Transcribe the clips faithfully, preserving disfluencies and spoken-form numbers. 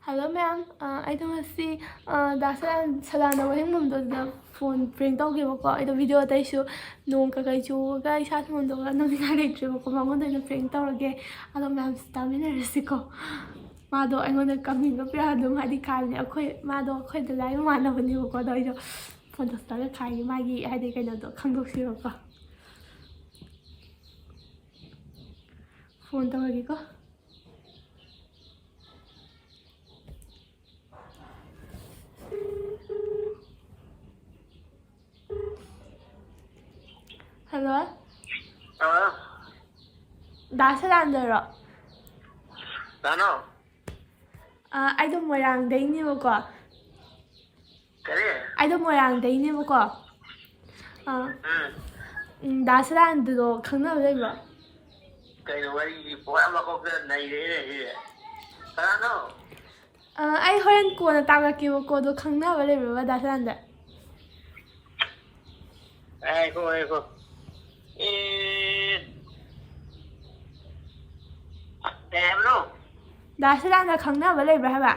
Hello ꯃꯌꯥꯝ, ꯑ, ꯑꯩꯗꯣ ꯉꯁꯤ, ꯑ, ꯗꯥ ꯁꯂꯥꯟ, ꯁꯂꯥꯟꯗ ꯋꯥꯍꯦꯡꯕꯝꯗꯣ ꯑꯗꯨꯗ ꯐꯣꯟ ꯄ꯭ꯔꯦꯡ ꯇꯧꯒꯦꯕꯀꯣ꯫ ꯑꯩꯗꯣ ꯚꯤꯗꯤꯑꯣ ꯑꯇꯩꯁꯨ ꯅꯣꯡ ꯀꯀꯩ ꯆꯨꯔꯒ ꯏꯁꯥ ꯁꯣꯟꯗꯣꯛꯑꯒ ꯅꯝꯅꯤꯡꯉꯥꯏ ꯂꯩꯇ꯭ꯔꯦꯕꯀꯣ꯫ ꯃꯉꯣꯟꯗ ꯑꯣꯏꯅ ꯄ꯭ꯔꯦꯡ ꯇꯧꯔꯒꯦ꯫ ꯑꯗꯣ ꯃꯌꯥꯝꯁꯨ ꯇꯥꯃꯤꯟꯅꯔꯁꯤꯀꯣ꯫ ꯃꯥꯗꯣ ꯑꯩꯉꯣꯟꯗ ꯀꯃꯦꯟꯒ ꯄꯤꯔꯛꯑ ꯑꯗꯨꯝ ꯍꯥꯏꯗꯤ ꯈꯥꯏꯕꯅꯦ꯫ ꯑꯩꯈꯣꯏ, ꯃꯥꯗꯣ ꯑꯩꯈꯣꯏ ꯗꯗꯥꯏꯒ ꯃꯥꯟꯅꯕꯅꯦꯕꯀꯣ꯫ ꯑꯗꯣ ꯑꯩꯗꯣ ꯐꯣꯟ ꯇꯧꯁꯤꯜꯂꯒ ꯈꯥꯏꯒꯦ꯫ ꯃꯥꯒꯤ ꯍꯥꯏꯗꯤ ꯀꯩꯅꯣꯗꯣ ꯈꯪꯗꯣꯛꯁꯤꯕꯀꯣ꯫ ꯐꯣꯟ ꯇꯧꯔꯒꯦꯀꯣ꯫ ꯍꯜꯂꯣ꯫ ꯑꯥ꯫ ꯗꯥ ꯁꯗꯥꯅꯟꯗꯔꯣ? ꯀꯅꯥꯅꯣ? ꯑꯥ, ꯑꯩꯗꯣ ꯃꯣꯏꯔꯥꯡꯗꯩꯅꯦꯕꯀꯣ꯫ ꯀꯔꯤ? ꯑꯩꯗꯣ ꯃꯣꯏꯔꯥꯡꯗꯩꯅꯦꯕꯀꯣ꯫ ꯑꯥ, ꯎꯝ꯫ ꯎꯝ, ꯗꯥ ꯁꯗꯥꯅꯟꯗꯗꯣ ꯈꯪꯅꯕ ꯂꯩꯕ꯭ꯔꯣ? ꯀꯩꯅꯣ ꯋꯥꯔꯤꯁꯤ ꯄꯨꯔꯥ ꯃꯀꯣꯛꯇ ꯅꯩꯔꯦꯅꯦ ꯁꯤꯗꯤ꯫ ꯀꯅꯥꯅꯣ? ꯑ, ꯑꯩ ꯍꯣꯔꯦꯟ ꯀꯣꯟꯅ ꯇꯥꯛꯂꯛꯀꯦꯕꯀꯣ, ꯑꯗꯣ ꯈꯪꯅꯕ ꯂꯩꯕ꯭ꯔꯕ ꯗꯥ ꯁꯗꯥꯅꯟꯗ? ꯉꯥꯏꯈꯣ, ꯉꯥꯏꯈꯣ꯫ ꯑꯦ, ꯀꯩ ꯍꯥꯏꯕꯅꯣ? ꯗꯥ ꯁꯗꯥꯅꯟꯗ ꯈꯪꯅꯕ ꯂꯩꯕ꯭ꯔꯥ ꯍꯥꯏꯕ?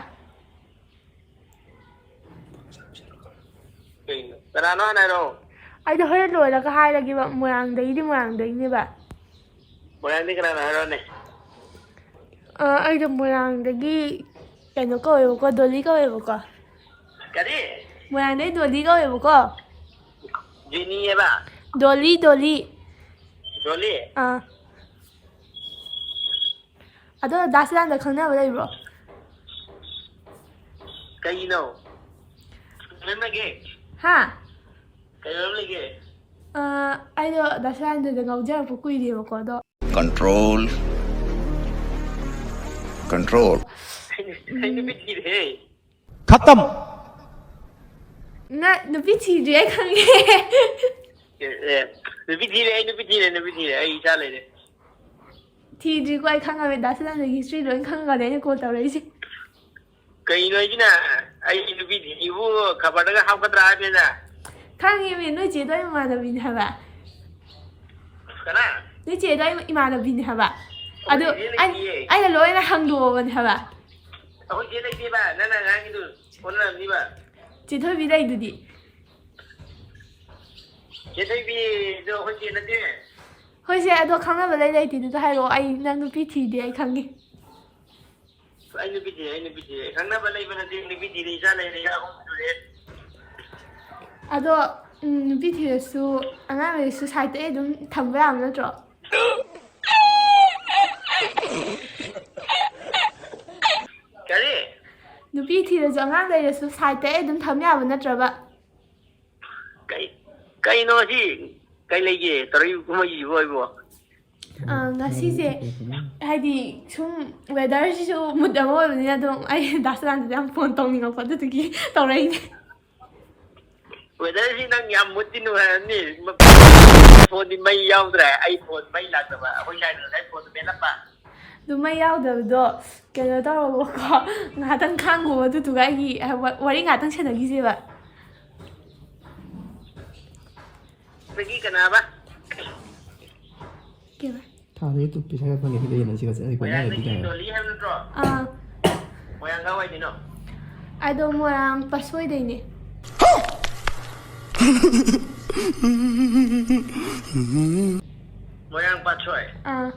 ꯀꯩꯅꯣ? ꯀꯅꯥꯅꯣ ꯍꯥꯟꯅ ꯍꯥꯏꯔꯛꯑꯣ꯫ ꯑꯩꯗꯣ ꯍꯣꯔꯦꯟ ꯂꯣꯏꯔꯒ ꯍꯥꯏꯔꯒꯦꯕ, ꯃꯣꯏꯔꯥꯡꯗꯩꯗꯤ ꯃꯣꯏꯔꯥꯡꯗꯩꯅꯦꯕ꯫ ꯃꯣꯏꯔꯥꯡꯗꯩ ꯀꯅꯥꯅꯣ ꯍꯥꯏꯔꯛꯑꯣꯅꯦ? ꯑ, ꯑꯩꯗꯣ ꯃꯣꯏꯔꯥꯡꯗꯒꯤ ꯀꯩꯅꯣ ꯀꯧꯋꯦꯕꯀꯣ, ꯗꯣꯂꯤ ꯀꯧꯋꯦꯕꯀꯣ꯫ ꯀꯔꯤ? ꯃꯣꯏꯔꯥꯡꯗꯩ ꯗꯣꯂꯤ ꯀꯧꯋꯦꯕꯀꯣ꯫ ꯖꯦꯅꯤ ꯍꯥꯏꯕ? ꯗꯣꯂꯤ, ꯗꯣꯂꯤ꯫ ꯗꯣꯂꯤ? ꯑꯥ꯫ ꯑꯗꯣ ꯗꯥ ꯁꯗꯥꯅꯟꯗ ꯈꯪꯅꯕ ꯂꯩꯕ꯭ꯔꯣ? ꯀꯩꯅꯣ? ꯈꯪꯅꯒꯦ? ꯍꯥ? ꯀꯩ ꯃꯔꯝ ꯂꯩꯒꯦ? ꯑ, ꯑꯩꯗꯣ ꯗꯥ ꯁꯗꯥꯅꯟꯗꯗ ꯉꯥꯎꯖꯔꯛꯄ ꯀꯨꯏꯔꯦꯕꯀꯣ, ꯑꯗꯣ Control. Control. ꯑꯩ ꯅꯨꯄꯤ ꯊꯤꯔꯦꯍꯦ꯫ ꯈꯇꯝ꯫ ꯅ-, ꯅꯨꯄꯤ ꯊꯤꯗ꯭ꯔꯤ, ꯑꯩ ꯈꯪꯉꯦ꯫ ꯑꯦ, ꯑꯦ, ꯅꯨꯄꯤ ꯊꯤꯔꯦ, ꯑꯩ ꯅꯨꯄꯤ ꯊꯤꯔꯦ, ꯅꯨꯄꯤ ꯊꯤꯔꯦ, ꯑꯩ ꯏꯆꯥ ꯂꯩꯔꯦ꯫ ꯊꯤꯗ꯭ꯔꯤꯀꯣ, ꯑꯩ ꯈꯪꯉꯝꯃꯦ꯫ ꯗꯥ ꯁꯗꯥꯅꯟꯗꯒꯤ history ꯂꯣꯏ ꯈꯪꯉꯒꯅꯦ ꯑꯩꯅ call ꯇꯧꯔꯛꯏꯁꯦ꯫ ꯀꯩꯅꯣ ꯍꯥꯏꯁꯤꯅ? ꯑꯩ ꯅꯨꯄꯤ ꯊꯤꯕꯨ ꯈꯕꯔꯗꯒ ꯍꯥꯞꯀꯗ꯭ꯔꯥ ꯍꯥꯏꯕꯅꯤꯗ꯫ ꯈꯪꯉꯦꯃꯤ, ꯅꯣꯏ ꯆꯦꯗꯣ ꯑꯩ ꯃꯃꯥꯟꯅꯕꯤꯅꯦ ꯍꯥꯏꯕ꯫ ꯀꯅꯥ? ꯅꯣꯏ ꯆꯦꯗꯣ ꯑꯩ ꯏꯃꯥꯟꯅꯕꯤꯅꯦ ꯍꯥꯏꯕ꯫ ꯑꯗꯨ ꯑꯩꯈꯣꯏ ꯆꯦ ꯑꯩ-, ꯂꯩꯇꯤꯌꯦ꯫ ꯑꯩꯅ ꯂꯣꯏꯅ ꯍꯪꯗꯣꯛꯑꯕꯅꯦ ꯍꯥꯏꯕ꯫ ꯑꯩꯈꯣꯏ ꯆꯦ ꯂꯩꯇꯦꯕ, ꯅꯪꯅ ꯑꯉꯥꯡꯒꯤꯗꯨ ꯑꯣꯟꯅꯔꯝꯅꯤꯕ꯫ ꯆꯦ ꯊꯣꯏꯕꯤ ꯂꯩꯗꯨꯗꯤ꯫ ꯆꯦ ꯊꯣꯏꯕꯤꯗꯣ ꯑꯩꯈꯣꯏ ꯆꯦ ꯅꯠꯇꯦ꯫ ꯍꯣꯏꯁꯦ, ꯑꯗꯣ ꯈꯪꯅꯕ ꯂꯩ ꯂꯩꯇꯦꯗꯨꯗ ꯍꯥꯏꯔꯛꯑꯣ, ꯑꯩ ꯅꯪ ꯅꯨꯄꯤ ꯊꯤꯗꯦ ꯑꯩ ꯈꯪꯉꯤ꯫ ꯑꯩ ꯅꯨꯄꯤ ꯊꯤꯔꯦ, ꯑꯩ ꯅꯨꯄꯤ ꯊꯤꯔꯦ꯫ ꯈꯪꯅꯕ ꯂꯩꯕ ꯅꯠꯇꯦ, ꯅꯨꯄꯤ ꯊꯤꯔꯦ, ꯏꯆꯥ ꯂꯩꯔꯦ, ꯏꯆꯥ ꯑꯍꯨꯝ ꯁꯨꯔꯦ꯫ ꯑꯗꯣ, ꯎꯝ, ꯅꯨꯄꯤ ꯊꯤꯔꯁꯨ ꯑꯉꯥꯡ ꯂꯩꯔꯁꯨ ꯁꯥꯏꯠꯇ ꯑꯩ ꯑꯗꯨꯝ ꯊꯝꯕ ꯌꯥꯕ ꯅꯠꯇ꯭ꯔꯣ? ꯀꯔꯤ? ꯅꯨꯄꯤ ꯊꯤꯔꯁꯨ ꯑꯉꯥꯡ ꯂꯩꯔꯁꯨ ꯁꯥꯏꯠꯇ ꯑꯩ ꯑꯗꯨꯝ ꯊꯝ ꯌꯥꯕ ꯅꯠꯇ꯭ꯔꯕ? ꯀꯩ, ꯀꯩꯅꯣ ꯁꯤ? ꯀꯩ ꯂꯩꯒꯦ? ꯇꯧꯔꯛꯏ ꯀꯨꯝꯍꯩꯁꯤꯕꯨ ꯑꯩꯕꯨ? ꯑ, ꯉꯁꯤꯁꯦ, ꯍꯥꯏꯗꯤ, ꯁꯨꯝ ꯋꯦꯗꯔꯁꯤꯁꯨ ꯃꯨꯠ ꯑꯃ ꯑꯣꯏꯕꯅꯤꯅ ꯑꯗꯨꯝ ꯑꯩ ꯗꯥ ꯁꯗꯥꯅꯟꯗꯗ ꯌꯥꯝ ꯐꯣꯟ ꯇꯧꯅꯤꯡꯉꯛꯄ, ꯑꯗꯨꯗꯨꯒꯤ ꯇꯧꯔꯛꯏꯅꯦ꯫ ꯋꯦꯗꯔꯁꯤ ꯅꯪ ꯌꯥꯝ ꯃꯨꯠꯇꯤ ꯅꯨꯡꯉꯥꯏꯔꯝꯅꯤ꯫ ꯐꯣꯟꯗꯤ ꯃꯩ ꯌꯥꯎꯗ꯭ꯔꯦ꯫ ꯑꯩ ꯐꯣꯟ ꯃꯩ ꯂꯥꯛꯇꯕ꯫ ꯑꯩꯈꯣꯏ ꯁ꯭ꯋꯥꯏꯗ ꯉꯁꯥꯏ ꯐꯣꯟꯗꯣ ꯃꯦꯠꯂꯝꯕ꯫ ꯑꯗꯨ ꯃꯩ ꯌꯥꯎꯗꯕꯗꯣ ꯀꯩꯅꯣ ꯇꯧꯔꯣꯕꯀꯣ, ꯉꯥꯏꯍꯥꯛꯇꯪ ꯈꯥꯡꯉꯣꯕ, ꯑꯗꯨꯗꯨꯒ ꯑꯩꯒꯤ, ꯑ, ꯋꯥ-, ꯋꯥꯔꯤ ꯉꯥꯏꯍꯥꯛꯇꯪ ꯁꯥꯟꯅꯈꯤꯁꯦꯕ꯫ ꯑꯗꯒꯤ ꯀꯅꯥꯕ? ꯀꯩꯕ? ꯊꯥꯗ YouTube ꯄꯩꯁꯥ ꯈꯔ ꯐꯪꯉꯦ ꯁꯤꯗ ꯍꯦꯟꯅ ꯁꯤꯒ ꯆꯠꯂꯗꯤ ꯀꯣꯏꯅ ꯃꯣꯏꯔꯥꯡꯗꯒꯤ ꯂꯩꯔꯗꯤ ꯀꯥꯏꯅ꯫ ꯗꯣꯂꯤ ꯍꯥꯏꯕ ꯅꯠꯇ꯭ꯔꯣ? ꯑꯥ꯫ ꯃꯣꯏꯔꯥꯡ ꯀꯥꯏꯋꯥꯏꯗꯩꯅꯣ? ꯑꯩꯗꯣ ꯃꯣꯏꯔꯥꯡ ꯄꯥꯠꯁꯣꯏꯗꯩꯅꯦ꯫ ꯃꯣꯏꯔꯥꯡ ꯄꯥꯠꯁꯣꯏ? ꯑꯥ꯫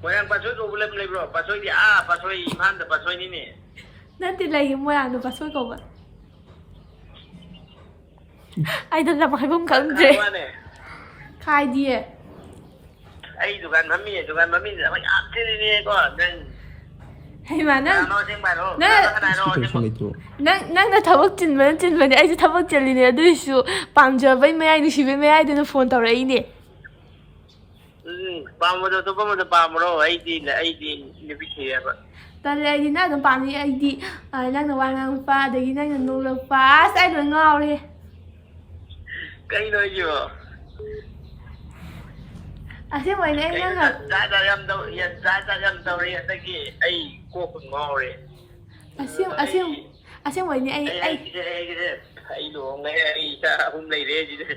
ꯃꯣꯏꯔꯥꯡ ꯄꯥꯠꯁꯣꯏ ꯀꯧꯕ ꯂꯝ ꯂꯩꯕ꯭ꯔꯣ? ꯄꯥꯠꯁꯣꯏꯗꯤ ꯑꯥ ꯄꯥꯠꯁꯣꯏ, ꯏꯝꯐꯥꯜꯗ ꯄꯥꯠꯁꯣꯏꯅꯤꯅꯦ꯫ ꯅꯠꯇꯦ, ꯂꯩꯌꯦ ꯃꯣꯏꯔꯥꯡꯗ ꯄꯥꯠꯁꯣꯏ ꯀꯧꯕ꯫ ꯑꯩꯗꯣ ꯂꯝ ꯍꯥꯏꯐꯝ ꯈꯪꯗ꯭ꯔꯦ꯫ ꯈꯥꯏ ꯋꯥꯅꯦ꯫ ꯈꯥꯏꯗꯤꯌꯦ꯫ ꯑꯩ ꯗꯨꯀꯥꯟ ꯐꯝꯃꯤꯌꯦ, ꯗꯨꯀꯥꯟ ꯐꯝꯃꯤꯁꯤꯗ ꯑꯩꯈꯣꯏ ꯌꯥꯝ ꯆꯤꯜꯂꯤꯅꯦꯀꯣ, ꯅꯪ ꯍꯩꯃꯥ, ꯅꯪ, ꯀꯅꯥꯅꯣ ꯑꯁꯦꯡꯕ ꯍꯥꯏꯔꯣ? ꯅꯪ, ꯀꯅꯥꯅꯣ ꯀꯅꯥꯅꯣ ꯑꯁꯦꯡꯕ? ꯅꯪ, ꯅꯪꯅ ꯊꯕꯛ ꯆꯤꯟꯕꯅ ꯆꯤꯟꯕꯅꯦ, ꯑꯩꯁꯨ ꯊꯕꯛ ꯆꯤꯜꯂꯤꯅꯦ, ꯑꯗꯨꯏꯁꯨ ꯄꯥꯝꯖꯕꯩ ꯃꯌꯥꯏ, ꯅꯨꯡꯁꯤꯕꯩ ꯃꯌꯥꯏꯗꯨꯅ ꯐꯣꯟ ꯇꯧꯔꯛꯏꯅꯦ꯫ ꯎꯝ, ꯄꯥꯝꯕꯗꯣ ꯑꯇꯣꯞꯄ ꯑꯃꯗ ꯄꯥꯝꯃꯔꯣ, ꯑꯩꯗꯤ, ꯑꯩꯗꯤ ꯅꯨꯄꯤ ꯊꯤꯔꯦꯕ꯫ ꯇꯜꯂꯦ, ꯑꯩꯗꯤ ꯅꯪ ꯑꯗꯨꯝ ꯄꯥꯝꯃꯤ, ꯑꯩꯗꯤ, ꯑ, ꯅꯪꯅ ꯋꯥ ꯉꯥꯡꯉꯛꯄ, ꯑꯗꯒꯤ ꯅꯪꯅ ꯅꯣꯛꯂꯛꯄ, ꯑꯁ, ꯑꯩ ꯂꯣꯏ ꯉꯥꯎꯔꯦ꯫ ꯀꯩꯅꯣ ꯍꯥꯏꯁꯤꯕꯣ? ꯑꯁꯦꯡꯕꯩꯅꯦ, ꯑꯩ ꯀꯩꯅꯣ ꯅꯪꯅ ꯖꯥꯠ ꯖꯥꯠ ꯌꯥꯝ ꯇꯧ-, ꯖꯥꯠ ꯖꯥꯠ ꯌꯥꯝ ꯇꯧꯔꯦ ꯍꯟꯗꯛꯀꯤ, ꯑꯩ ꯀꯣꯛꯄꯨ ꯉꯥꯎꯔꯦ꯫ ꯑꯁꯦꯡ-, ꯑꯩ, ꯑꯁꯦꯡ-, ꯑꯁꯦꯡꯕꯩꯅꯦ, ꯑꯩ, ꯑꯩ ꯑꯩ ꯍꯥꯏꯒꯦꯁꯦ, ꯑꯩ ꯍꯥꯏꯒꯦꯁꯦ, ꯑꯩ ꯂꯨꯍꯣꯡꯉꯦ, ꯑꯩ ꯏꯆꯥ ꯑꯍꯨꯝ ꯂꯩꯔꯦ ꯁꯤꯗ꯫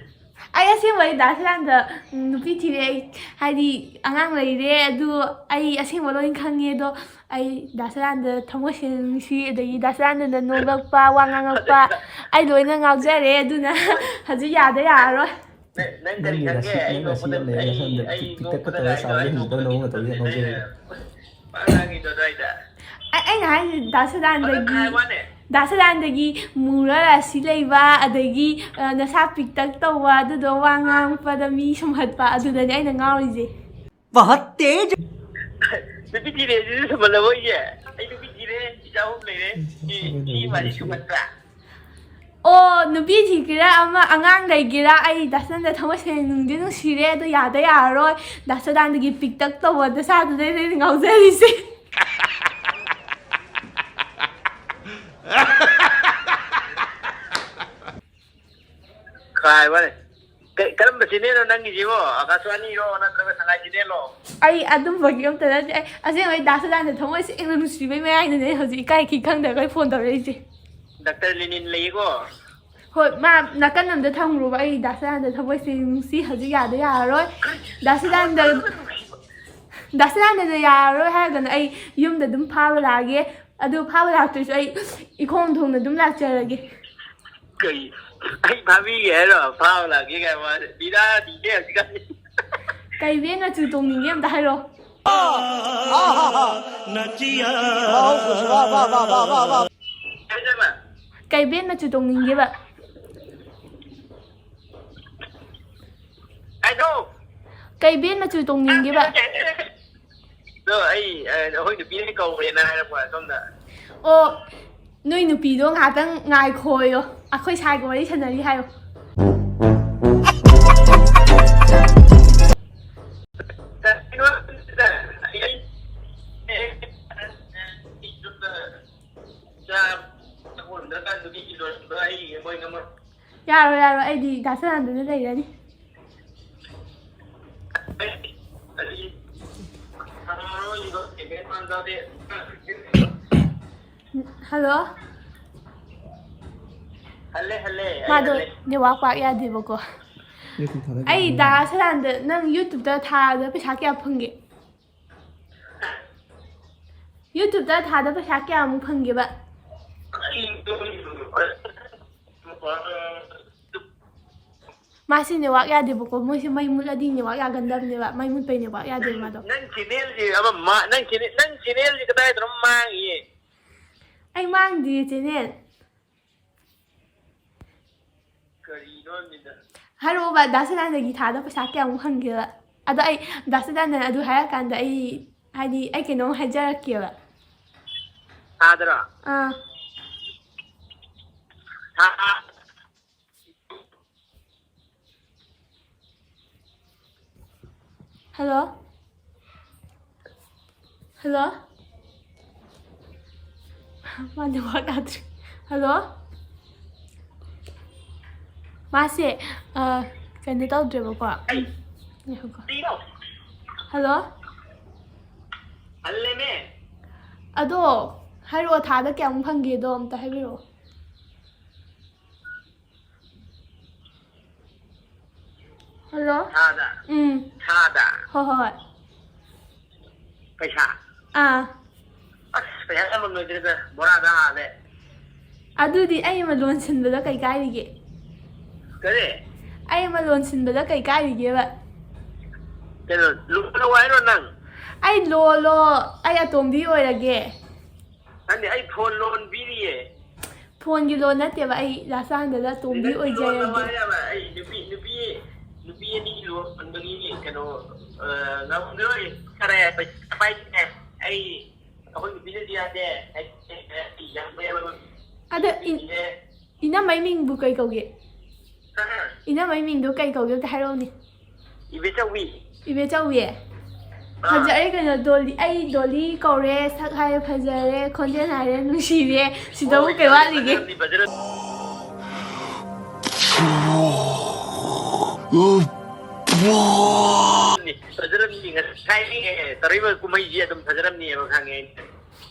ꯑꯩ ꯑꯁꯦꯡꯕꯩ ꯗꯥ ꯁꯗꯥꯅꯟꯗ, ꯎꯝ, ꯅꯨꯄꯤ ꯊꯤꯔꯦ꯫ ꯑꯩ, ꯍꯥꯏꯗꯤ, ꯑꯉꯥꯡ ꯂꯩꯔꯦ꯫ ꯑꯗꯨ ꯑꯩ ꯑꯁꯦꯡꯕ ꯂꯣꯏ ꯈꯪꯉꯦ꯫ ꯑꯗꯣ ꯑꯩ ꯗꯥ ꯁꯗꯥꯅꯟꯗ ꯊꯃꯣꯏ ꯁꯦꯡꯅ ꯅꯨꯡꯁꯤ꯫ ꯑꯗꯒꯤ ꯗꯥ ꯁꯗꯥꯅꯟꯗꯅ ꯅꯣꯛꯂꯛꯄ, ꯋꯥ ꯉꯥꯡꯉꯛꯄ, ꯑꯩ ꯂꯣꯏꯅ ꯉꯥꯎꯖꯔꯦ꯫ ꯑꯗꯨꯅ ꯍꯧꯖꯤꯛ ꯌꯥꯗ ꯌꯥꯔꯔꯣꯏ꯫ ꯅꯪ, ꯅꯪ ꯀꯔꯤ ꯅꯪꯒꯤ ꯈꯪꯒꯦ? ꯔꯥꯁꯤ, ꯑꯩ ꯅꯪ ꯔꯥꯁꯤ ꯅꯣꯛꯄꯗ ꯌꯥꯝ ꯂꯩꯔꯦ꯫ ꯑꯩ, ꯅꯁꯝꯗ ꯑꯩ ꯄꯤꯛ, ꯄꯤꯛꯇꯛꯀ ꯅꯣꯛꯄꯗ ꯇꯧꯔ ꯉꯥꯏꯔꯤ꯫ ꯆꯥꯎꯕꯗꯣ ꯑꯩ ꯍꯧꯖꯤꯛꯇ ꯅꯣꯛꯄꯗ ꯅꯉꯣꯟꯗ ꯇꯧꯔꯤ ꯌꯥꯝ ꯅꯣꯛꯅꯤꯡꯉꯦ ꯉꯥꯎꯖꯩ꯫ ꯍꯥꯏꯕ꯫ ꯄꯥꯉꯥꯡꯒꯤꯗꯣ ꯑꯗꯨꯋꯥꯏꯗ꯫ ꯑꯩ, ꯑꯩꯅ ꯍꯥꯏꯁꯦ ꯗꯥ ꯁꯗꯥꯅꯟꯗꯒꯤ, ꯃꯊꯛ ꯍꯥꯏ ꯋꯥꯅꯦ꯫ ꯗꯥ ꯁꯗꯥꯅꯟꯗꯒꯤ ꯃꯨꯔ ꯔꯥꯁꯤ ꯂꯩꯕ, ꯑꯗꯒꯤ, ꯑ, ꯅꯁꯥ ꯄꯤꯛꯇꯛ ꯇꯧꯕ, ꯑꯗꯨꯗꯣ ꯋꯥ ꯉꯥꯡꯉꯛꯄꯗ ꯃꯤ ꯁꯨꯝꯍꯠꯄ, ꯑꯗꯨꯗꯅꯦ ꯑꯩꯅ ꯉꯥꯎꯔꯤꯁꯦ꯫ ꯅꯨꯄꯤ ꯊꯤꯔꯦ ꯑꯗꯨꯗꯤ ꯁꯨꯝꯍꯜꯂꯕꯣ ꯑꯩꯁꯦ? ꯑꯩ ꯅꯨꯄꯤ ꯊꯤꯔꯦ, ꯏꯆꯥ ꯑꯍꯨꯝ ꯂꯩꯔꯦ꯫ ꯁꯤ, ꯁꯤ ꯃꯥꯗꯤ ꯁꯨꯝꯍꯠꯄ꯭ꯔꯥ? ꯑꯣ, ꯅꯨꯄꯤ ꯊꯤꯒꯦꯔꯥ ꯑꯃ ꯑꯉꯥꯡ ꯂꯩꯒꯦꯔꯥ, ꯑꯩ ꯗꯥ ꯁꯗꯥꯅꯟꯗ ꯊꯃꯣꯏ ꯁꯦꯡꯅ ꯅꯨꯡꯗꯤ ꯅꯨꯡꯁꯤꯔꯦ, ꯑꯗꯣ ꯌꯥꯗ ꯌꯥꯔꯔꯣꯏ꯫ ꯗꯥ ꯁꯗꯥꯅꯟꯗꯒꯤ ꯄꯤꯛꯇꯛ ꯇꯧꯕ ꯗꯁꯥꯗꯨꯗꯩꯅꯦ ꯑꯩꯅ ꯉꯥꯎꯖꯔꯤꯁꯦ꯫ ꯈꯥꯏ ꯋꯥꯅꯦ꯫ ꯀ-, ꯀꯔꯝꯕ channelꯅꯣ ꯅꯪꯒꯤꯁꯤꯕꯣ? ꯑꯀꯥꯁꯋꯥꯅꯤꯔꯣ ꯅꯠꯇ꯭ꯔꯒ ꯁꯉꯥꯏ channelꯂꯣ? ꯑꯩ ꯑꯗꯨꯝꯕꯒꯤ ꯑꯝꯇ ꯅꯠꯇꯦ꯫ ꯑꯩ ꯑꯁꯦꯡꯕꯩ ꯗꯥ ꯁꯗꯥꯅꯟꯗ ꯊꯃꯣꯏ ꯁꯦꯡꯅ ꯅꯨꯡꯁꯤꯕꯩ ꯃꯌꯥꯏꯅꯅꯦ ꯍꯧꯖꯤꯛ ꯏꯀꯥꯏ ꯈꯪꯗꯈꯩ ꯐꯣꯟ ꯇꯧꯔꯛꯏꯁꯦ꯫ ꯗꯥꯛꯇꯔ ꯂꯦꯅꯤꯟ ꯂꯩꯌꯦꯀꯣ꯫ ꯍꯣꯏ, ꯃꯥ ꯅꯥꯀꯟ ꯑꯝꯗ ꯊꯝꯈ꯭ꯔꯣꯕ꯫ ꯑꯩ ꯗꯥ ꯁꯗꯥꯅꯟꯗ ꯊꯃꯣꯏ ꯁꯦꯡꯅ ꯅꯨꯡꯁꯤ꯫ ꯍꯧꯖꯤꯛ ꯌꯥꯗ ꯌꯥꯔꯔꯣꯏ꯫ ꯗꯥ ꯁꯗꯥꯅꯟꯗ, ꯗꯥ ꯁꯗꯥꯅꯟꯗꯅ ꯌꯥꯔꯔꯣꯏ ꯍꯥꯏꯔꯒꯅ ꯑꯩ ꯌꯨꯝꯗ ꯑꯗꯨꯝ ꯐꯥꯕ ꯂꯥꯛꯑꯒꯦ꯫ ꯑꯗꯨ ꯐꯥꯕ ꯂꯥꯛꯇ꯭ꯔꯁꯨ ꯑꯩ ꯏꯈꯣꯡ ꯊꯣꯡꯅ ꯑꯗꯨꯝ ꯂꯥꯛꯆꯔꯒꯦ꯫ ꯀꯩ? ꯑꯩ ꯐꯥꯕꯤꯒꯦ ꯍꯥꯏꯔꯣ? ꯐꯥꯕ ꯂꯥꯛꯀꯦ ꯀꯥꯏ ꯋꯥꯁꯦ꯫ ꯕꯤꯔꯥꯅꯤꯅꯦ ꯍꯧꯖꯤꯛꯀꯥꯟꯁꯦ꯫ ꯀꯩ ꯚꯦꯟ ꯃꯆꯨ ꯇꯣꯡꯅꯤꯡꯒꯦ ꯑꯝꯇ ꯍꯥꯏꯔꯣ? ꯀꯩ ꯍꯥꯏꯕ? ꯀꯩ ꯚꯦꯟ ꯃꯆꯨ ꯇꯣꯡꯅꯤꯡꯒꯦꯕ? ꯀꯩꯅꯣ? ꯀꯩ ꯚꯦꯟ ꯃꯆꯨ ꯇꯣꯡꯅꯤꯡꯒꯦꯕ? ꯑꯗꯣ ꯑꯩ, ꯑ, ꯑꯩꯈꯣꯏ ꯅꯨꯄꯤꯅ ꯀꯧꯔꯦꯅ ꯍꯥꯏꯔꯛꯄ ꯁꯣꯝꯗ꯫ ꯑꯣ, ꯅꯣꯏ ꯅꯨꯄꯤꯗꯣ ꯉꯥꯏꯍꯥꯛꯇꯪ ꯉꯥꯏꯈꯣꯌꯣ, ꯑꯩꯈꯣꯏ ꯁꯥꯏꯒ ꯋꯥꯔꯤ ꯁꯥꯟꯅꯔꯤ ꯍꯥꯏꯌꯣ꯫ ꯌꯥꯔꯣꯏ, ꯌꯥꯔꯣꯏ, ꯑꯩꯗꯤ ꯗꯥ ꯁꯗꯥꯅꯟꯗꯅ ꯂꯩꯔꯅꯤ꯫ ꯍꯜꯂꯣ꯫ ꯍꯜꯂꯦ, ꯍꯜꯂꯦ, ꯑꯩ ꯃꯥꯗꯣ ꯍꯜꯂꯦ꯫ ꯅꯦꯠꯋꯥꯛ ꯄꯥꯛ ꯌꯥꯗꯦꯕꯀꯣ꯫ ꯑꯩ ꯗꯥ ꯁꯗꯥꯅꯟꯗ, ꯅꯪ YouTube-ꯇ ꯊꯥꯗ ꯄꯩꯁꯥ ꯀꯌꯥ ꯐꯪꯒꯦ? YouTube-ꯇ ꯊꯥꯗ ꯄꯩꯁꯥ ꯀꯌꯥꯃꯨꯛ ꯐꯪꯒꯦꯕ? ꯃꯥꯁꯤ network ꯌꯥꯗꯦꯕꯀꯣ, ꯃꯣꯏꯁꯦ ꯃꯩ ꯃꯨꯠꯂꯗꯤ network ꯌꯥꯒꯟꯗꯕꯅꯦꯕ, ꯃꯩ ꯃꯨꯠꯄꯩ network ꯌꯥꯗꯦꯕ ꯃꯥꯗꯣ꯫ ꯅꯪ channel-ꯁꯦ ꯑꯃ ꯃꯥ-, ꯅꯪ channel, ꯅꯪ channel-ꯁꯦ ꯀꯗꯥꯏꯗꯅꯣ ꯃꯥꯡꯉꯤꯌꯦ? ꯑꯩ ꯃꯥꯡꯗꯤꯌꯦ channel꯫ ꯀꯔꯤꯅꯣ ꯍꯥꯏꯕꯅꯤꯗ꯫ ꯍꯥꯏꯔꯛꯑꯣꯕ, ꯗꯥ ꯁꯗꯥꯅꯟꯗꯒꯤ ꯊꯥꯗ ꯄꯩꯁꯥ ꯀꯌꯥꯃꯨꯛ ꯐꯪꯒꯦꯕ? ꯑꯗꯣ ꯑꯩ, ꯗꯥ ꯁꯗꯥꯅꯟꯗ ꯑꯗꯨ ꯍꯥꯏꯔꯀꯥꯟꯗ ꯑꯩ, ꯍꯥꯏꯗꯤ, ꯑꯩ ꯀꯩꯅꯣꯝ ꯍꯥꯏꯖꯔꯛꯀꯦꯕ꯫ ꯊꯥꯗꯔꯣ? ꯑꯥ꯫ ꯊꯥ꯫ Hello? Hello? ꯃꯥ network ꯌꯥꯗ꯭ꯔꯦ꯫ Hello? ꯃꯥꯁꯦ, ꯑ, ꯀꯩꯅꯣ ꯇꯧꯗ꯭ꯔꯦꯕꯀꯣ꯫ ꯑꯩ꯫ ꯉꯥꯏꯈꯣꯀꯣ꯫ ꯀꯔꯤꯅꯣ? Hello? ꯍꯜꯂꯦꯃꯦ꯫ ꯑꯗꯣ, ꯍꯥꯏꯔꯛꯑꯣ, ꯊꯥꯗ ꯀꯌꯥꯃꯨꯛ ꯐꯪꯒꯦꯗꯣ ꯑꯝꯇ ꯍꯥꯏꯕꯤꯔꯛꯑꯣ꯫ Hello? ꯊꯥꯗ? ꯎꯝ꯫ ꯊꯥꯗ? ꯍꯣꯏ, ꯍꯣꯏ, ꯍꯣꯏ꯫ ꯄꯩꯁꯥ? ꯑꯥ꯫ ꯑꯁ, ꯄꯩꯁꯥ ꯊꯝꯐꯝ ꯂꯩꯇ꯭ꯔꯦꯗ, ꯕꯣꯔꯥꯗ ꯍꯥꯜꯂꯦ꯫ ꯑꯗꯨꯗꯤ ꯑꯩ ꯑꯃ loan ꯁꯤꯟꯕꯗ ꯀꯩ ꯀꯥꯏꯔꯤꯒꯦ? ꯀꯔꯤ? ꯑꯩ ꯑꯃ loan ꯁꯤꯟꯕꯗ ꯀꯩ ꯀꯥꯏꯔꯤꯒꯦꯕ? ꯀꯩꯅꯣ, ꯂꯨꯍꯣꯡꯉꯣ ꯍꯥꯏꯔꯣ ꯅꯪ? ꯑꯩ ꯂꯣꯜꯂꯣ, ꯑꯩ ꯑꯇꯣꯝꯕꯤ ꯑꯣꯏꯔꯒꯦ꯫ ꯅꯪꯗꯤ ꯑꯩ phone loan ꯄꯤꯔꯤꯌꯦ꯫ Phone-ꯒꯤ loan ꯅꯠꯇꯦꯕ, ꯑꯩ ꯂꯥꯁꯥꯟꯗꯗ ꯑꯇꯣꯝꯕꯤ ꯅꯪ loan ꯑꯣꯏꯖꯔꯒꯦ꯫ ꯂꯧ ꯍꯥꯏꯔꯕ? ꯑꯩ ꯅꯨꯄꯤ, ꯅꯨꯄꯤ, ꯅꯨꯄꯤ ꯑꯅꯤ ꯂꯣꯟꯕꯒꯤ ꯀꯩꯅꯣ, ꯑ, ꯉꯝꯈꯤꯔꯣꯏ꯫ ꯈꯔ ꯄꯩꯁꯥ ꯄꯥꯏꯗꯦ꯫ ꯑꯩ, ꯑꯩꯈꯣꯏ ꯅꯨꯄꯤꯅꯗꯤ ꯌꯥꯗꯦ꯫ ꯑꯩ, ꯑꯩ ꯌꯥꯝ ꯂꯩꯌꯦꯕ꯫ ꯑꯗ ꯏꯟ-, ꯅꯨꯄꯤꯁꯦ ꯏꯅꯝꯃꯩ ꯃꯤꯡꯕꯨ ꯀꯩ ꯀꯧꯒꯦ? ꯍꯥ? ꯏꯅꯝꯃꯩ ꯃꯤꯡꯗꯣ ꯀꯩ ꯀꯧꯒꯦ ꯑꯝꯇ ꯍꯥꯏꯔꯛꯎꯅꯦ꯫ ꯏꯕꯦꯆꯧꯕꯤ꯫ ꯏꯕꯦꯆꯧꯕꯤ? ꯑꯥ꯫ ꯐꯖꯔꯦ ꯀꯩꯅꯣ, ꯗꯣꯂꯤ, ꯑꯩ ꯗꯣꯂꯤ ꯀꯧꯔꯦ, ꯁꯛ ꯍꯥꯏꯔꯦ ꯐꯖꯔꯦ, ꯈꯣꯟꯖꯦꯜ ꯍꯥꯏꯔꯦ ꯅꯨꯡꯁꯤꯔꯦ, ꯁꯤꯗꯕꯨ ꯀꯩ ꯋꯥꯠꯂꯤꯒꯦ? ꯐꯖꯔꯝꯅꯤ, ꯐꯖꯔꯝꯅꯤ꯫ ꯐꯖꯔꯝꯅꯤ, ꯉꯁꯥꯏ, ꯑꯦ, ꯇꯧꯔꯛꯏꯕ ꯀꯨꯝꯍꯩꯁꯤ ꯑꯗꯨꯝ ꯐꯖꯔꯝꯅꯤꯕ ꯈꯪꯉꯦ ꯑꯩꯅ꯫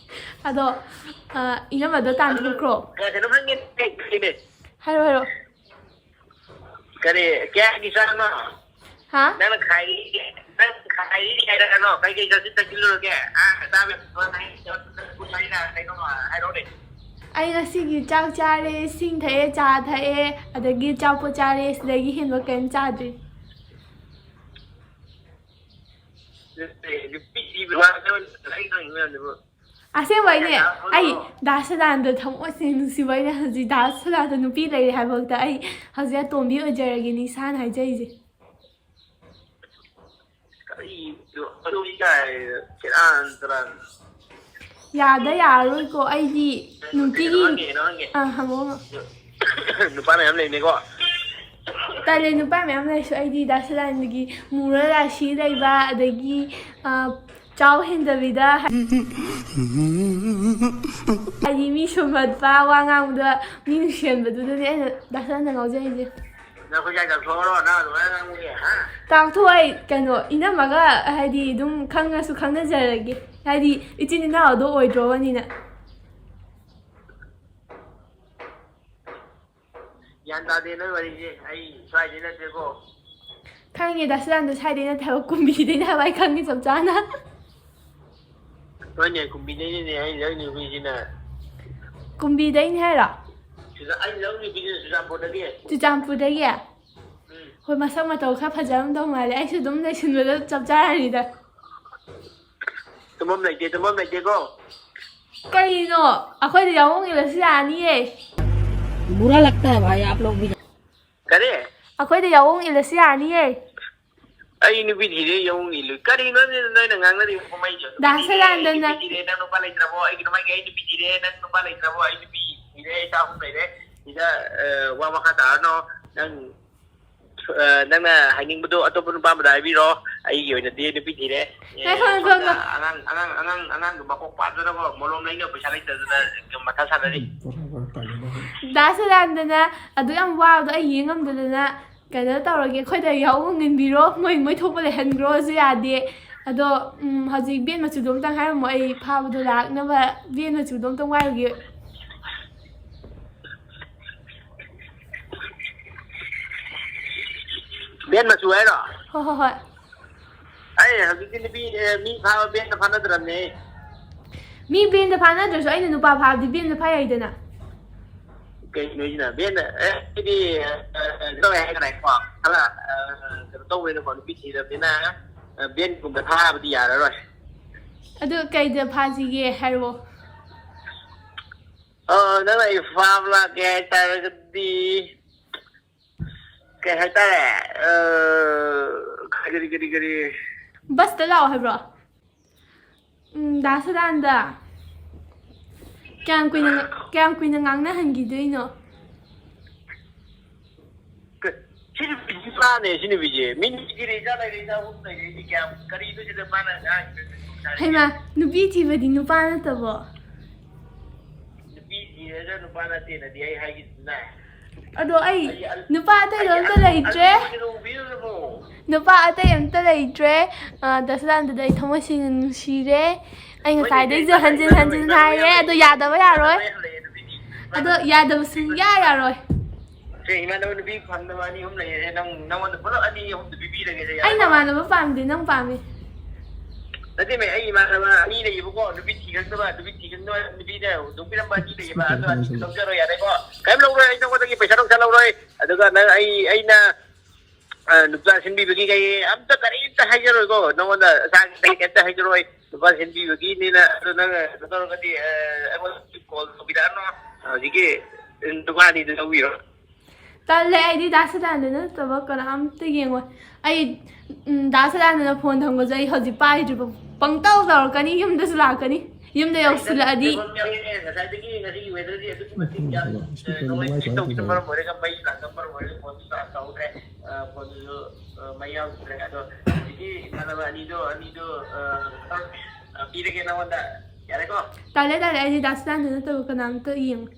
ꯑꯗꯣ, ꯑ, ꯏꯅꯝꯃꯗꯣ ꯑꯗꯨ ꯇꯥꯟꯊꯣꯛꯈ꯭ꯔꯣ꯫ ꯀꯩꯅꯣꯝ ꯍꯪꯒꯦ, ꯀꯩꯅꯣꯅꯦ? ꯍꯥꯏꯔꯣ, ꯍꯥꯏꯔꯣ꯫ ꯀꯔꯤ? ꯀꯌꯥꯒꯤ ꯆꯥꯛꯅꯣ? ꯍꯥ? ꯅꯪꯅ ꯈꯥꯏꯔꯤ, ꯅꯪ ꯈꯥꯏꯔꯤ ꯍꯥꯏꯔꯒꯅꯣ? ꯀꯩꯀꯩ ꯆꯠꯁꯤ ꯆꯠꯁꯤꯜꯂꯨꯔꯒꯦ? ꯑꯥ, ꯆꯥꯕ ꯌꯥꯕ ꯍꯥꯏꯅ ꯀꯩꯅꯣ ꯍꯥꯏꯔꯛꯑꯣꯅꯦ꯫ ꯑꯩ ꯉꯁꯤꯒꯤ ꯆꯥꯛ ꯆꯥꯔꯦ, ꯏꯁꯤꯡ ꯊꯛꯑꯦ, ꯆꯥ ꯊꯛꯑꯦ, ꯑꯗꯒꯤ ꯑꯆꯥꯄꯣꯠ ꯆꯥꯔꯦ꯫ ꯁꯤꯗꯒꯤ ꯍꯦꯟꯕ ꯀꯔꯤꯝ ꯆꯥꯗ꯭ꯔꯤ꯫ ꯅꯨꯄꯤ ꯊꯤꯕ ꯋꯥ ꯑꯩ ꯈꯪꯉꯤ ꯃꯌꯥꯝꯗꯨꯕꯨ꯫ ꯑꯁꯦꯡꯕꯩꯅꯦ꯫ ꯑꯩ ꯗꯥ ꯁꯗꯥꯅꯟꯗ ꯊꯃꯣꯏꯁꯦ ꯅꯨꯡꯁꯤꯕ꯫ ꯑꯩꯅ ꯍꯧꯖꯤꯛ ꯗꯥ ꯁꯗꯥꯅꯟꯗ ꯅꯨꯄꯤ ꯂꯩꯔꯦ ꯍꯥꯏꯕꯐꯥꯎꯗ ꯑꯩ ꯍꯧꯖꯤꯛ ꯑꯇꯣꯝꯕꯤ ꯑꯣꯏꯖꯔꯒꯦ ꯏꯁꯥꯅ ꯍꯥꯏꯖꯔꯤꯁꯦ꯫ ꯀꯔꯤ? ꯑꯗꯨ ꯀꯥꯏ? ꯁꯦꯔꯥꯟ ꯇꯨꯔꯥꯟ꯫ ꯌꯥꯗ ꯌꯥꯔꯔꯣꯏꯀꯣ꯫ ꯑꯩꯗꯤ ꯅꯨꯡꯇꯤꯒꯤ ꯀꯩꯅꯣ ꯍꯪꯒꯦ, ꯀꯩꯅꯣ ꯍꯪꯒꯦ꯫ ꯑꯥ, ꯍꯪꯉꯣ, ꯍꯪꯉꯣ꯫ ꯅꯨꯄꯥ ꯃꯌꯥꯝ ꯂꯩꯅꯤꯀꯣ꯫ ꯇꯜꯂꯦ, ꯅꯨꯄꯥ ꯃꯌꯥꯝ ꯂꯩꯔꯁꯨ ꯑꯩꯗꯤ ꯗꯥ ꯁꯗꯥꯅꯟꯗꯒꯤ ꯃꯨꯔ ꯔꯥꯁꯤ ꯂꯩꯕ, ꯑꯗꯒꯤ ꯑ, ꯆꯥꯎ ꯍꯦꯟꯗꯕꯤꯗ, ꯍꯥꯏꯗꯤ ꯃꯤ ꯁꯨꯝꯍꯠꯄ, ꯋꯥ ꯉꯥꯡꯕꯗ ꯃꯤ ꯅꯨꯡꯁꯤꯍꯟꯕꯗꯨꯗꯅꯦ ꯑꯩꯅ ꯗꯥ ꯁꯗꯥꯅꯟꯗ ꯉꯥꯎꯖꯩꯁꯦ꯫ ꯅꯈꯣꯏ ꯀꯥꯏ ꯇꯥꯊꯣꯛꯑꯔꯣ ꯅꯪ ꯑꯗꯨꯃꯥꯏꯅ ꯉꯥꯡꯕꯒꯤ, ꯍꯥ? ꯇꯥꯛꯊꯣꯛ ꯑꯩ ꯀꯩꯅꯣ, ꯏꯅꯝꯃꯒ ꯍꯥꯏꯗꯤ ꯑꯗꯨꯝ ꯈꯪꯉꯁꯨ ꯈꯪꯅꯖꯔꯒꯦ, ꯍꯥꯏꯗꯤ ꯏꯆꯤꯟ ꯏꯅꯥꯎꯗꯣ ꯑꯣꯏꯗ꯭ꯔꯣꯕꯅꯤꯅ꯫ ꯒ꯭ꯌꯥꯟ ꯇꯥꯗꯦ ꯅꯣꯏ ꯋꯥꯔꯤꯁꯦ꯫ ꯑꯩ ꯁ꯭ꯋꯥꯏꯗꯩ ꯅꯠꯇꯦꯀꯣ꯫ ꯈꯪꯉꯦ, ꯗꯥ ꯁꯗꯥꯅꯟꯗ ꯁ꯭ꯋꯥꯏꯗꯩ ꯅꯠꯇꯦ ꯍꯥꯏꯕ, ꯀꯨꯝꯕꯤꯗꯩꯅꯦ ꯍꯥꯏꯕ, ꯑꯩ ꯈꯪꯉꯦ ꯆꯞ ꯆꯥꯅ꯫ ꯍꯣꯏꯅꯦ, ꯀꯨꯝꯕꯤꯗꯩꯅꯤꯅꯦ ꯑꯩ ꯂꯧ ꯅꯨꯄꯤꯁꯤꯅ꯫ ꯀꯨꯝꯕꯤꯗꯩꯅꯦ ꯍꯥꯏꯔꯣ? ꯁꯤꯗ ꯑꯩ ꯂꯧ ꯅꯨꯄꯤꯁꯤꯅ ꯆꯨꯔꯆꯥꯟꯄꯨꯔꯗꯒꯤ꯫ ꯆꯨꯔꯆꯥꯟꯄꯨꯔꯗꯒꯤ? ꯎꯝ꯫ ꯍꯣꯏ, ꯃꯁꯛ ꯃꯇꯧ ꯈꯔ ꯐꯖꯔꯝꯗꯧ ꯃꯥꯜꯂꯦ꯫ ꯑꯩꯁꯨ ꯑꯗꯨꯝ ꯂꯩꯁꯤꯟꯕꯗ ꯆꯞ ꯆꯥꯔꯅꯤꯗ꯫ ꯇꯨꯝꯐꯝ ꯂꯩꯇꯦ, ꯇꯨꯝꯐꯝ ꯂꯩꯇꯦꯀꯣ꯫ ꯀꯩꯅꯣ? ꯑꯩꯈꯣꯏꯗ ꯌꯥꯎꯍꯣꯡ ꯏꯜꯂꯁꯨ ꯌꯥꯅꯤꯌꯦ꯫ बुरा लगता है भाई आप लोग भी। ꯀꯔꯤ? ꯑꯩꯈꯣꯏꯗ ꯌꯥꯎꯍꯣꯡ ꯏꯜꯂꯁꯨ ꯌꯥꯅꯤꯌꯦ꯫ ꯑꯩ ꯅꯨꯄꯤ ꯊꯤꯔꯦ, ꯌꯥꯎꯍꯣꯡ ꯏꯜꯂꯨ꯫ ꯀꯔꯤꯅꯣ ꯅꯣꯏꯅ ꯉꯥꯡꯅꯔꯤꯕ ꯀꯨꯝꯍꯩꯁꯦ? ꯗꯥ ꯁꯗꯥꯅꯟꯗꯅ ꯑꯩ ꯅꯨꯄꯤ ꯊꯤꯔꯦ, ꯅꯪ ꯅꯨꯄꯥ ꯂꯩꯇ꯭ꯔꯕꯣ? ꯑꯩꯒꯤ ꯅꯨꯄꯥꯒꯤ ꯑꯩ ꯅꯨꯄꯤ ꯊꯤꯔꯦ, ꯅꯪ ꯅꯨꯄꯥ ꯂꯩꯇ꯭ꯔꯕꯣ? ꯑꯩ ꯅꯨꯄꯤ ꯊꯤꯔꯦ, ꯏꯆꯥ ꯑꯍꯨꯝ ꯂꯩꯔꯦ꯫ ꯁꯤꯗ, ꯑ, ꯋꯥ ꯃꯈꯥ ꯇꯥꯔꯅꯣ꯫ ꯅꯪ, ꯑ, ꯅꯪꯅ ꯍꯥꯏꯅꯤꯡꯕꯗꯣ ꯑꯇꯣꯞꯄ ꯅꯨꯄꯥ ꯑꯃꯗ ꯍꯥꯏꯕꯤꯔꯣ꯫ ꯑꯩꯒꯤ ꯑꯣꯏꯅꯗꯤ ꯅꯨꯄꯤ ꯊꯤꯔꯦ꯫ ꯑꯦ, ꯉꯥꯏꯈꯣ, ꯉꯥꯏꯈꯣ, ꯉꯥꯏꯈꯣ꯫ ꯑꯉꯥꯡ, ꯑꯉꯥꯡ, ꯑꯉꯥꯡ, ꯑꯉꯥꯡꯗꯣ ꯃꯀꯣꯛ ꯄꯥꯝꯗꯅꯀꯣ, ꯃꯣꯂꯣꯝ ꯂꯩꯅꯕ ꯄꯩꯁꯥ ꯂꯩꯇꯗꯅ ꯃꯊꯥ ꯁꯥꯟꯅꯔꯤ꯫ ꯗꯥ ꯁꯗꯥꯅꯟꯗꯅ ꯑꯗꯨ ꯌꯥꯝ ꯋꯥꯕꯗꯣ ꯑꯩ ꯌꯦꯡꯉꯝꯗꯗꯅ ꯀꯩꯅꯣ ꯇꯧꯔꯒꯦ, ꯑꯩꯈꯣꯏꯗ ꯌꯥꯎꯍꯣꯡ ꯏꯟꯕꯤꯔꯣ, ꯃꯣꯏ, ꯃꯣꯏ ꯊꯣꯛꯄ ꯂꯩꯍꯟꯈ꯭ꯔꯣꯁꯨ ꯌꯥꯗꯦ꯫ ꯑꯗꯣ, ꯎꯝ, ꯍꯧꯖꯤꯛ ꯚꯦꯟ ꯃꯆꯨꯗꯣ ꯑꯝꯇꯪ ꯍꯥꯏꯔꯝꯃꯣ, ꯑꯩ ꯐꯥꯕꯗꯣ ꯂꯥꯛꯅꯕ ꯚꯦꯟ ꯃꯆꯨꯗꯣ ꯑꯝꯇꯪ ꯋꯥꯏꯔꯨꯒꯦ꯫ ꯚꯦꯟ ꯃꯆꯨ ꯍꯥꯏꯔꯣ? ꯍꯣꯏ ꯍꯣꯏ ꯍꯣꯏ꯫ ꯑꯩ ꯍꯧꯖꯤꯛꯇꯤ ꯅꯨꯄꯤ, ꯑꯦ, ꯃꯤ ꯐꯥꯕ ꯚꯦꯟꯗ ꯐꯥꯅꯗ꯭ꯔꯕꯅꯦ꯫ ꯃꯤ ꯚꯦꯟꯗ ꯐꯥꯅꯗ꯭ꯔꯁꯨ ꯑꯩꯅ ꯅꯨꯄꯥ ꯐꯥꯕꯗꯤ ꯚꯦꯟꯗ ꯐꯥ ꯌꯥꯏꯗꯅ꯫ ꯀꯩꯅꯣꯁꯤꯅ ꯚꯦꯟꯗ, ꯑꯦ, ꯑꯩꯗꯤ, ꯑ, ꯑ, ꯀꯩꯅꯣ ꯇꯧꯋꯦ ꯍꯥꯏꯈ꯭ꯔꯦꯀꯣ, ꯈꯔ, ꯑ, ꯀꯩꯅꯣ ꯇꯧꯕꯅꯤꯅꯀꯣ, ꯅꯨꯄꯤ ꯊꯤꯔꯕꯅꯤꯅ, ꯑ, ꯚꯦꯟꯒꯨꯝꯕ ꯐꯥꯕꯗꯤ ꯌꯥꯔꯔꯣꯏ꯫ ꯑꯗꯨ ꯀꯩꯗ ꯐꯥꯁꯤꯒꯦ ꯍꯥꯏꯔꯛꯑꯣ꯫ ꯑ, ꯅꯪꯅ ꯑꯩ ꯐꯥꯕ ꯂꯥꯛꯀꯦ ꯍꯥꯏꯇꯥꯔꯒꯗꯤ, ꯀꯩ ꯍꯥꯏꯇꯥꯔꯦ, ꯑ, ꯀꯔꯤ, ꯀꯔꯤ, ꯀꯔꯤ? ꯕꯁꯇ ꯂꯥꯛꯑꯣ ꯍꯥꯏꯕ꯭ꯔꯣ? ꯎꯝ, ꯗꯥ ꯁꯗꯥꯅꯟꯗ꯫ ꯀꯌꯥꯝ ꯀꯨꯏꯅ, ꯀꯌꯥꯝ ꯀꯨꯏꯅ ꯉꯥꯡꯅꯍꯟꯈꯤꯗꯣꯏꯅꯣ? ꯀ-, ꯁꯤ ꯅꯨꯄꯤꯁꯤ ꯃꯥꯅꯦ, ꯁꯤ ꯅꯨꯄꯤꯁꯦ꯫ ꯃꯤ ꯅꯨꯄꯤꯒꯤ ꯂꯩꯖꯥ ꯂꯩꯔꯦ, ꯏꯆꯥ ꯑꯍꯨꯝ ꯂꯩꯔꯦ, ꯁꯤ ꯀꯌꯥꯝ, ꯀꯔꯤꯅꯣ ꯁꯤꯗ ꯃꯥꯅ ꯉꯥꯡꯉꯤꯗꯣ? ꯍꯩꯃꯥ, ꯅꯨꯄꯤ ꯊꯤꯕꯗꯤ ꯅꯨꯄꯥ ꯅꯠꯇꯕꯣ? ꯅꯨꯄꯤ ꯊꯤꯔꯒ ꯅꯨꯄꯥ ꯅꯠꯇꯦꯅꯗꯤ ꯑꯩ ꯍꯥꯏꯈꯤꯗꯅ꯫ ꯑꯗꯣ ꯑꯩ ꯅꯨꯄꯥ ꯑꯇꯩꯗꯣ ꯑꯝꯇ ꯂꯩꯇ꯭ꯔꯦ꯫ ꯅꯨꯄꯥ ꯑꯇꯩ ꯑꯝꯇ ꯂꯩꯇ꯭ꯔꯦ꯫ ꯑ, ꯗꯥ ꯁꯗꯥꯅꯟꯗꯗ ꯑꯩ ꯊꯃꯣꯏ ꯁꯦꯡꯅ ꯅꯨꯡꯁꯤꯔꯦ꯫ ꯑꯩ ꯉꯁꯥꯏꯗꯩꯁꯨ ꯍꯟꯖꯤꯟ ꯍꯟꯖꯤꯟ ꯍꯥꯏꯔꯦ, ꯑꯗꯣ ꯌꯥꯗꯕ ꯌꯥꯔꯣꯏ꯫ ꯑꯗꯣ ꯌꯥꯗꯕ ꯁꯨꯡꯌꯥ ꯌꯥꯔꯣꯏ꯫ ꯁꯦ, ꯏꯃꯥꯟꯅꯕ ꯅꯨꯄꯤ ꯐꯪꯗꯕ ꯑꯅꯤ ꯑꯍꯨꯝ ꯂꯩꯔꯦ, ꯅꯪ, ꯅꯉꯣꯟꯗ ꯄꯨꯂꯞ ꯑꯅꯤ ꯑꯍꯨꯝꯗꯣ ꯄꯤꯕꯤꯔꯒꯦꯁꯦ, ꯑꯩ ꯌꯥꯔꯦꯀꯣ? ꯅꯃꯥꯟꯅꯕ ꯄꯥꯝꯗꯦ, ꯅꯪ ꯄꯥꯝꯃꯤ꯫ ꯅꯠꯇꯦꯃꯦ, ꯑꯩ ꯏꯃꯥꯟꯅꯕ ꯑꯅꯤ ꯂꯩꯌꯦꯕꯀꯣ, ꯅꯨꯄꯤ ꯊꯤꯈꯪꯗꯕ, ꯅꯨꯄꯤ ꯊꯤꯈꯪꯗꯕ, ꯅꯨꯄꯤꯅ ꯍꯨꯟꯗꯣꯛꯄꯤꯔꯝꯕ ꯑꯅꯤ ꯂꯩꯌꯦꯕ, ꯑꯗꯣ ꯑꯅꯤꯗꯨ ꯂꯧꯖꯔꯣ, ꯌꯥꯔꯦꯀꯣ? ꯀꯔꯤꯝ ꯂꯧꯔꯣꯏ, ꯑꯩ ꯅꯉꯣꯟꯗꯒꯤ ꯄꯩꯁꯥ ꯅꯨꯡꯁꯥ ꯂꯧꯔꯣꯏ꯫ ꯑꯗꯨꯒ ꯅꯪ, ꯑꯩ, ꯑꯩꯅ, ꯑ, ꯅꯨꯄꯥ ꯁꯤꯟꯕꯤꯕꯒꯤ ꯀꯩ ꯑꯝꯇ, ꯀꯔꯤꯝꯇ ꯍꯥꯏꯖꯔꯣꯏꯀꯣ, ꯅꯉꯣꯟꯗ ꯆꯥꯒꯤ ꯀꯩ ꯀꯩꯝꯇ ꯍꯥꯏꯖꯔꯣꯏ, ꯅꯨꯄꯥ ꯁꯤꯟꯕꯤꯕꯒꯤꯅꯤꯅ꯫ ꯑꯗꯣ ꯅꯪ ꯀꯩꯅꯣ ꯇꯧꯔꯒꯗꯤ, ꯑ, ꯑꯩꯉꯣꯟꯗ ꯀꯣꯜ ꯇꯧꯕꯤꯔꯛꯑꯅꯣ, ꯍꯧꯖꯤꯛꯀꯤ ꯅꯨꯄꯥ ꯑꯅꯤꯗꯨ ꯂꯧꯕꯤꯔꯣ꯫ ꯇꯜꯂꯦ, ꯑꯩꯗꯤ ꯗꯥ ꯁꯗꯥꯅꯟꯗ ꯅꯠꯇꯕ ꯀꯅꯥꯝꯇ ꯌꯦꯡꯉꯣꯏ꯫ ꯑꯩ, ꯎꯝ, ꯗꯥ ꯁꯗꯥꯅꯟꯗꯅ ꯐꯣꯟ ꯊꯝꯒ꯭ꯔꯁꯨ ꯑꯩ ꯍꯧꯖꯤꯛ ꯄꯥꯏꯗ꯭ꯔꯤꯕ ꯄꯪꯇꯧ ꯇꯧꯔꯛꯀꯅꯤ, ꯌꯨꯝꯗꯁꯨ ꯂꯥꯛꯀꯅꯤ꯫ ꯌꯨꯝꯗ ꯌꯧꯁꯤꯜꯂꯛꯑꯗꯤ ꯉꯁꯥꯏꯗꯒꯤ ꯉꯁꯤꯒꯤ weatherꯗꯤ ꯑꯗꯨꯛꯀꯤ ꯃꯇꯤꯛ ꯌꯥꯝ, ꯑ, ꯅꯨꯡꯉꯥꯏ꯫ ꯏꯁꯤꯡ ꯇꯧꯕꯁꯤꯅ ꯃꯔꯝ ꯑꯣꯏꯔꯒ ꯃꯩ ꯂꯥꯛꯄꯅ ꯃꯔꯝ ꯑꯣꯏꯔꯒ ꯐꯣꯟꯁꯨ charge ꯇꯧꯍꯧꯗ꯭ꯔꯦ꯫ ꯑ, ꯐꯣꯟꯗꯨꯁꯨ, ꯑ, ꯃꯩ ꯌꯥꯎꯗ꯭ꯔꯦ꯫ ꯑꯗꯣ ꯍꯧꯖꯤꯛꯀꯤ ꯏꯃꯥꯟꯅꯕ ꯑꯅꯤꯗꯣ, ꯑꯅꯤꯗꯣ, ꯑ, ꯑ, ꯄꯤꯔꯒꯦ ꯅꯉꯣꯟꯗ꯫ ꯌꯥꯔꯦꯀꯣ? ꯇꯜꯂꯦ, ꯇꯜꯂꯦ, ꯑꯩꯗꯤ ꯗꯥ ꯁꯗꯥꯅꯟꯗ ꯅꯠꯇꯕ ꯀꯅꯥꯝꯇ ꯌꯦꯡꯉꯣꯏ꯫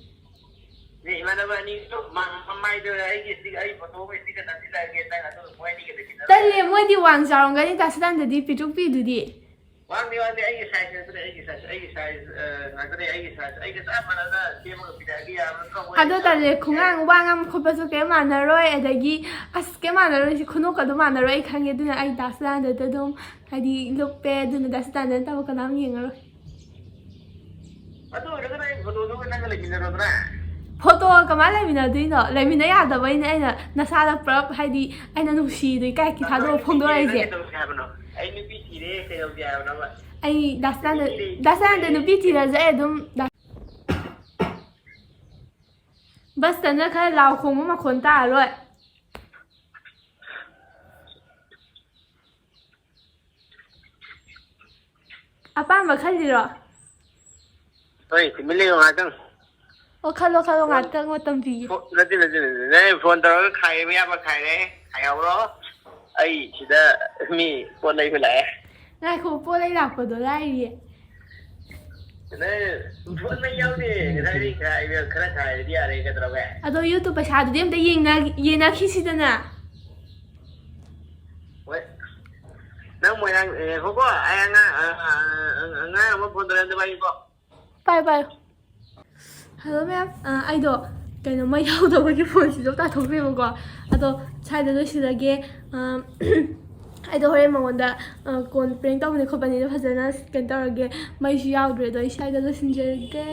ꯅꯦ, ꯏꯃꯥꯟꯅꯕ ꯑꯅꯤꯗꯣ ꯃ-, ꯃꯃꯥꯏꯗꯣ ꯑꯩꯒꯤ stick-, ꯑꯩ photo ꯑꯃ sticker ꯅꯝꯁꯤꯜꯂꯛꯑꯒꯦ, ꯅꯪ ꯑꯗꯨꯒ ꯃꯣꯏ ꯑꯅꯤꯒ ꯂꯩꯃꯤꯟꯅꯔꯣ꯫ ꯇꯜꯂꯦ, ꯃꯣꯏꯗꯤ ꯋꯥꯡ ꯆꯥꯎꯔꯝꯒꯅꯤ, ꯗꯥ ꯁꯗꯥꯅꯟꯗꯗꯤ ꯄꯤꯛꯇ꯭ꯔꯨ ꯄꯤꯛꯏꯗꯨꯗꯤ꯫ ꯋꯥꯡꯗꯦ, ꯋꯥꯡꯗꯦ, ꯑꯩꯒꯤ size ꯉꯥꯛꯇꯅꯦ, ꯑꯩꯒꯤ size, ꯑꯩꯒꯤ size, ꯑ, ꯉꯥꯛꯇꯅꯦ, ꯑꯩꯒꯤ size꯫ ꯑꯩꯒ ꯆꯞ ꯃꯥꯟꯅꯅ ꯁꯦꯝꯃꯒ ꯄꯤꯔꯛꯑꯒꯦ, ꯌꯥꯕ ꯅꯠꯇ꯭ꯔꯣ? ꯑꯗꯣ ꯇꯜꯂꯦ, ꯈꯣꯡꯉꯥꯡ ꯋꯥ ꯉꯥꯡꯕ ꯈꯣꯠꯄꯁꯨ ꯀꯩꯝ ꯃꯥꯟꯅꯔꯣꯏ꯫ ꯑꯗꯒꯤ ꯑꯁ, ꯀꯩꯝ ꯃꯥꯟꯅꯔꯣꯏ, ꯁꯤ ꯈꯨꯅꯣꯛꯀ ꯑꯗꯨꯝ ꯃꯥꯟꯅꯔꯣꯏ, ꯑꯩ ꯈꯪꯉꯦ꯫ ꯑꯗꯨꯅ ꯑꯩ ꯗꯥꯁ ꯂꯥꯟꯗꯗ ꯑꯗꯨꯝ ꯍꯥꯏꯗꯤ ꯂꯨꯞꯄꯦ, ꯑꯗꯨꯅ ꯗꯥꯁ ꯂꯥꯟꯗ ꯅꯠꯇꯕ ꯀꯅꯥꯝ ꯌꯦꯡꯉꯔꯣꯏ꯫ ꯑꯗꯨ ꯑꯣꯏꯔꯒꯅ ꯑꯩ ꯐꯣꯇꯣꯗꯨꯒ ꯅꯪꯒ ꯂꯩꯃꯤꯟꯅꯔꯣꯗꯅ꯫ ꯐꯣꯇꯣ ꯀꯃꯥꯏꯅ ꯂꯩꯃꯤꯟꯅꯗꯣꯏꯅꯣ? ꯂꯩꯃꯤꯟꯅ ꯌꯥꯗꯕꯩꯅꯦ ꯑꯩꯅ ꯅꯁꯥꯗ ꯄꯨꯂꯞ ꯍꯥꯏꯗꯤ ꯑꯩꯅ ꯅꯨꯡꯁꯤꯗꯣꯏ ꯀꯥꯏ ꯊꯥꯗꯣꯛꯑ ꯐꯣꯡꯗꯣꯔꯛꯏꯁꯦ꯫ ꯀꯩꯗꯧꯁꯦ ꯍꯥꯏꯕꯅꯣ? ꯑꯩ ꯅꯨꯄꯤ ꯊꯤꯔꯦ, ꯀꯩꯗꯧꯁꯦ ꯍꯥꯏꯕꯅꯣꯕ? ꯑꯩ ꯗꯥꯁ ꯂꯥꯟꯗ, ꯗꯥꯁ ꯂꯥꯟꯗ ꯅꯨꯄꯤ ꯊꯤꯔꯁꯨ ꯑꯩ ꯑꯗꯨꯝ ꯗꯥ-, ꯕꯁꯇꯅ ꯈꯔ ꯂꯥꯎ ꯈꯣꯡꯕ ꯃꯈꯣꯟ ꯇꯥꯔꯔꯣꯏ꯫ ꯑꯄꯥꯝꯕ ꯈꯜꯂꯤꯔꯣ? ꯍꯣꯏ, ꯇꯨꯃꯤꯟ ꯂꯩꯌꯣ ꯉꯥꯛꯇꯪ꯫ ꯑꯣ, ꯈꯜꯂꯣ, ꯈꯜꯂꯣ, ꯉꯥꯛꯇꯪ ꯃꯇꯝ ꯄꯤꯒꯦ꯫ ꯐꯣ-, ꯅꯠꯇꯦ, ꯅꯠꯇꯦ, ꯅꯠꯇꯦ, ꯅꯪ ꯐꯣꯟ ꯇꯧꯔꯒ ꯈꯥꯏꯕ ꯌꯥꯕ ꯈꯥꯏꯔꯦ, ꯈꯥꯏꯍꯧꯔꯣ꯫ ꯑꯩ ꯁꯤꯗ ꯃꯤ ꯄꯣꯠ ꯂꯩꯕ ꯂꯥꯛꯑꯦ꯫ ꯉꯥꯏꯈꯣ, ꯄꯣꯠ ꯂꯩ ꯂꯥꯛꯄꯗꯣ ꯂꯥꯏꯔꯤꯌꯦ꯫ ꯅꯪ ꯐꯣꯟ ꯃꯩ ꯌꯥꯎꯗꯦ, ꯉꯁꯥꯏꯗꯤ ꯈꯥꯏꯕ ꯈꯔ ꯈꯥꯏꯔꯗꯤ ꯌꯥꯔꯦ, ꯀꯩꯗꯧꯔꯒꯦ? ꯑꯗꯣ YouTube ꯄꯩꯁꯥꯗꯨꯗꯤ ꯑꯝꯇ ꯌꯦꯡꯅ-, ꯌꯦꯡꯅꯈꯤꯁꯤꯗꯅ꯫ ꯍꯣꯏ꯫ ꯅꯪ ꯃꯣꯏꯔꯥꯡ, ꯑꯦ, ꯉꯥꯏꯈꯣꯀꯣ, ꯑꯩ ꯑꯉꯥꯡ, ꯑ, ꯑ, ꯑ, ꯑꯉꯥꯡ ꯑꯃ ꯐꯣꯟ ꯇꯧꯔꯦ, ꯑꯝꯇ ꯄꯥꯏꯒꯦꯀꯣ꯫ ꯄꯥꯏꯌꯨ, ꯄꯥꯏꯌꯨ꯫ Hello ꯃꯦꯝ, ꯑ, ꯑꯩꯗꯣ ꯀꯩꯅꯣ ꯃꯩ ꯌꯥꯎꯗꯕꯒꯤ ꯐꯣꯟꯁꯤꯁꯨ ꯇꯥꯊꯣꯛꯈ꯭ꯔꯦꯕꯀꯣ꯫ ꯑꯗꯣ ꯁ꯭ꯋꯥꯏꯗ ꯂꯣꯏꯁꯤꯜꯂꯒꯦ꯫ ꯑ, ꯑꯩꯗꯣ ꯍꯣꯔꯦꯟ ꯃꯉꯣꯟꯗ, ꯑ, ꯀꯣꯟ prank ꯇꯧꯕꯅꯦ ꯈꯣꯠꯄꯅꯦꯗꯣ ꯐꯖꯅ ꯀꯩꯅꯣ ꯇꯧꯔꯒꯦ꯫ ꯃꯩꯁꯨ ꯌꯥꯎꯗ꯭ꯔꯦ, ꯑꯗꯣ ꯑꯩ ꯁ꯭ꯋꯥꯏꯗ ꯂꯣꯏꯁꯤꯟꯖꯔꯒꯦ꯫